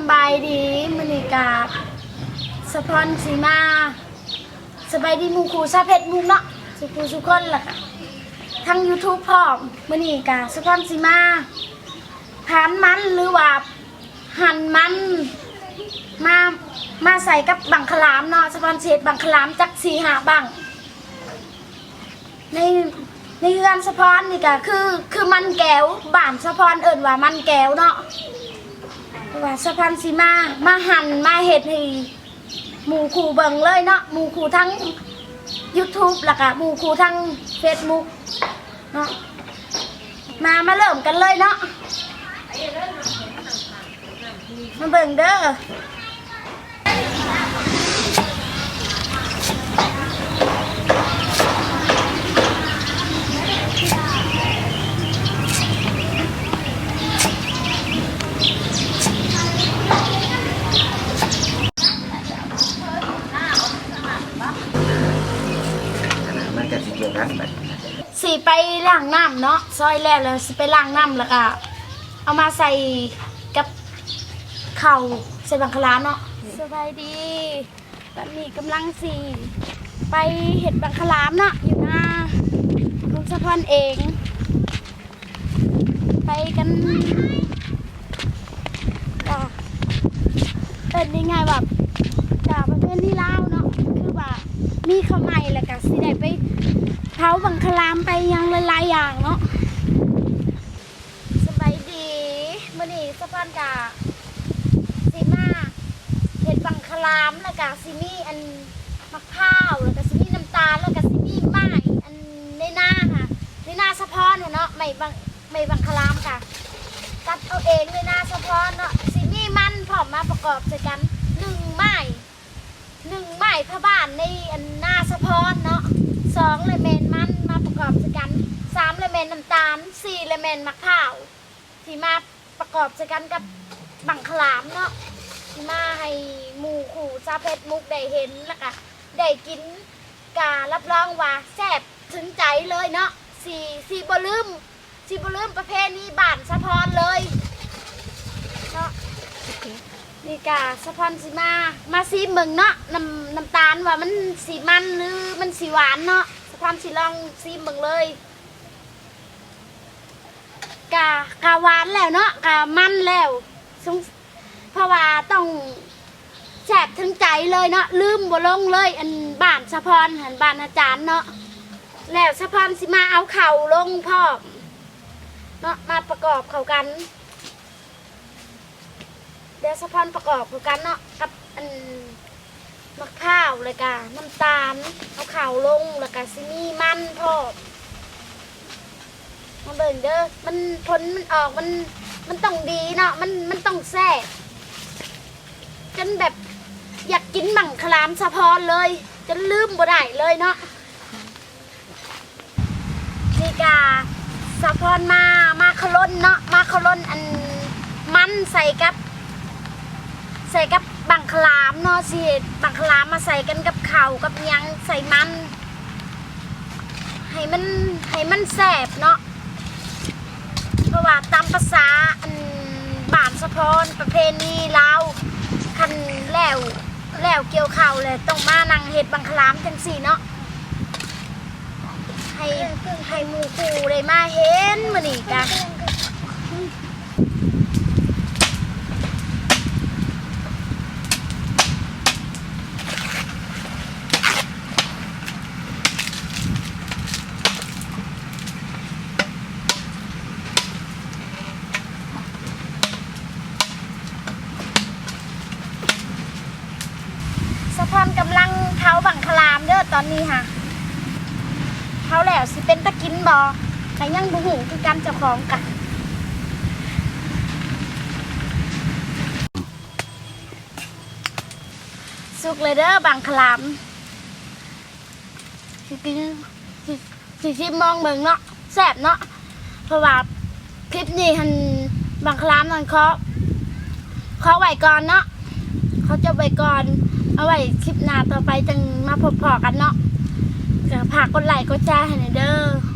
ສະບາຍດີ ມື້ນີ້ກະສະພອນຊິມາ ສະບາຍດີໝູ່ຄູ່ຊາວເຟສບຸກເນາະ ສູ່ຜູ້ສູ່ຄົນ ແລ້ວກະທາງຢູທູບພ້ອມ. ມື້ນີ້ກະສະພອນຊິມາ ພານມັນ ຫຼືວ່າ ຫັ່ນມັນ ມາ ມາໃສ່ກັບບັງຄະລາມເນາະ. ສະພອນຊິເຮັດບັງຄະລາມຈັກສີ່ຫ້າບັ້ງ. ໃນ ໃນເຮືອນສະພອນນີ້ກະຄື ຄືມັນແກວ ບ້ານສະພອນເອີ້ນວ່າມັນແກວເນາະ. ເພາະວ່າສະພອນຊິມາ ມາຫັ່ນ ມາເຮັດໃຫ້ໝູ່ຄູ່ເບິ່ງເລີຍເນາະ ໝູ່ຄູ່ທາງຢູທູບ ແລ້ວກະໝູ່ຄູ່ທາງເຟສບຸກເນາະ. ມາ ມາເລີ່ມກັນເລີຍເນາະ. ມາເບິ່ງເດີ. ມັນກະຊິກ່ຽວກັນບັດ ຊິໄປລ້າງນ້ຳເນາະ ຊອຍແລ້ວ ແລ້ວຊິໄປລ້າງນ້ຳ ແລ້ວກະເອົາມາໃສ່ກັບເຂົ້າ ໃສ່ບັງຄະລາມເນາະ. ສະບາຍດີ ຕອນນີ້ກຳລັງຊິໄປເຮັດບັງຄະລາມເນາະ ຢູ່ນາຂອງສະພອນເອງ. ໄປກັນ ກະເອີ້ນງ່າຍໆວ່າ ກະປະເພນີລາວເນາະ ຄືວ່າມີເຂົ້າໃໝ່ ແລ້ວກະຊິໄດ້ໄປເຜົາບັງຄະລາມ ໄປຫຍັງຫຼາຍໆຢ່າງເນາະ. ສະບາຍດີ ມື້ນີ້ສະພອນກະຊິມາເຮັດບັງຄະລາມ ແລ້ວກະຊິມີອັນ ໝາກພ້າວ ແລ້ວກະຊິມີນ້ຳຕານ ແລ້ວກະຊິມີໄມ້ ອັນໃນນາຫັ້ນ ໃນນາສະພອນຫັ້ນເນາະ ໄມ້ບັງ ໄມ້ບັງຄະລາມກະຕັດເອົາເອງໃນນາສະພອນເນາະ. ຊິມີມັນພ້ອມມາປະກອບໃສ່ກັນ ໜຶ່ງໄມ້ ໜຶ່ງໄມ້ພະບານໃນອັນນາສະພອນເນາະ ສອງລະແມ່ນມັນມາປະກອບໃສ່ກັນ ສາມລະແມ່ນນ້ຳຕານ ສີ່ລະແມ່ນໝາກພ້າວ ທີ່ມາປະກອບໃສ່ກັນກັບບັງຄະລາມເນາະ ທີ່ມາໃຫ້ໝູ່ຄູ່ຊາວເຟສບຸກໄດ້ເຫັນ ແລ້ວກະໄດ້ກິນ ກະຮັບຮອງວ່າແຊບເຖິງໃຈເລີຍເນາະ. ຊິ ຊິບໍ່ລືມ ຊິບໍ່ລືມປະເພນີບ້ານສະພອນເລີຍເນາະ. ນີ້ກະສະພອນຊິມາ ມາຊີມເບິ່ງເນາະ ນ້ຳ ນ້ຳຕານວ່າມັນຊິມັນ ຫຼືມັນຊິຫວານເນາະ. ສະພອນຊິລອງຊີມເບິ່ງເລີຍ. ກະ ກະຫວານແລ້ວເນາະ ກະມັນແລ້ວ ສົງ ເພາະວ່າຕ້ອງແຊບເຖິງໃຈເລີຍເນາະ ລືມບໍ່ລົງເລີຍ ອັນບ້ານສະພອນຫັ້ນ ບ້ານອາຈານເນາະ. ແລ້ວສະພອນຊິມາເອົາເຂົ້າລົງພ້ອມເນາະ ມາປະກອບເຂົ້າກັນ. ດຽວສະພອນປະກອບເຂົ້າກັນເນາະ ກັບອັນໝາກພ້າວ ແລ້ວກະນ້ຳຕານ ເອົາເຂົ້າລົງ ແລ້ວກະຊິມີມັນພ້ອມ. ມາເບິ່ງເດີ ມັນ ຜົນມັນອອກ ມັນ ມັນຕ້ອງດີເນາະ ມັນ ມັນຕ້ອງແຊບ ຈົນແບບຢາກກິນບັງຄະລາມສະພອນເລີຍ ຈົນລືມບໍ່ໄດ້ເລີຍເນາະ. ນີ້ກະສາວພອນມາ ມາເຄົາລົນເນາະ ມາເຄົາລົນອັນມັນໃສ່ກັບ ໃສ່ກັບບັງຄະລາມເນາະ ຊິເຮັດບັງຄະລາມມາໃສ່ກັນກັບເຂົ້າກັບຫຍັງ ໃສ່ມັນ ໃຫ້ມັນ ໃຫ້ມັນແຊບເນາະ ເພາະວ່າຕາມພາສາອັນບ້ານສາວພອນ ປະເພນີລາວ ຄັນແລ້ວ ແລ້ວກ່ຽວເຂົ້າແລ້ວ ຕ້ອງມານັ່ງເຮັດບັງຄະລາມຈັ່ງຊີ້ເນາະ ໃຫ້ ໃຫ້ໝູ່ຄູ່ໄດ້ມາເຫັນມື້ນີ້ກະ. ສາວພອນກຳລັງເຜົາບັງຄະລາມເດີຕອນນີ້ຫະ ເຜົາແລ້ວຊິເປັນຕາກິນບໍ່ ກະຍັງບໍ່ຮູ້ຄືກັນ ເຈົ້າຂອງກະ. ສຸກແລ້ວເດີບັງຄະລາມ ຊິກິນ ຊິ ຊິຊິມລອງເບິ່ງເນາະ ແຊບເນາະ ເພາະວ່າຄລິບນີ້ຫັ້ນ ບັງຄະລາມນັ້ນຂໍ ຂໍໄວ້ກ່ອນເນາະ ຂໍຈົບໄວ້ກ່ອນ ເອົາໄວ້ຄລິບໜ້າຕໍ່ໄປຈັ່ງມາພົບພໍ້ກັນເນາະ ກະຝາກກົດໄລ້ກົດແຊໃຫ້ແດ່ເດີ.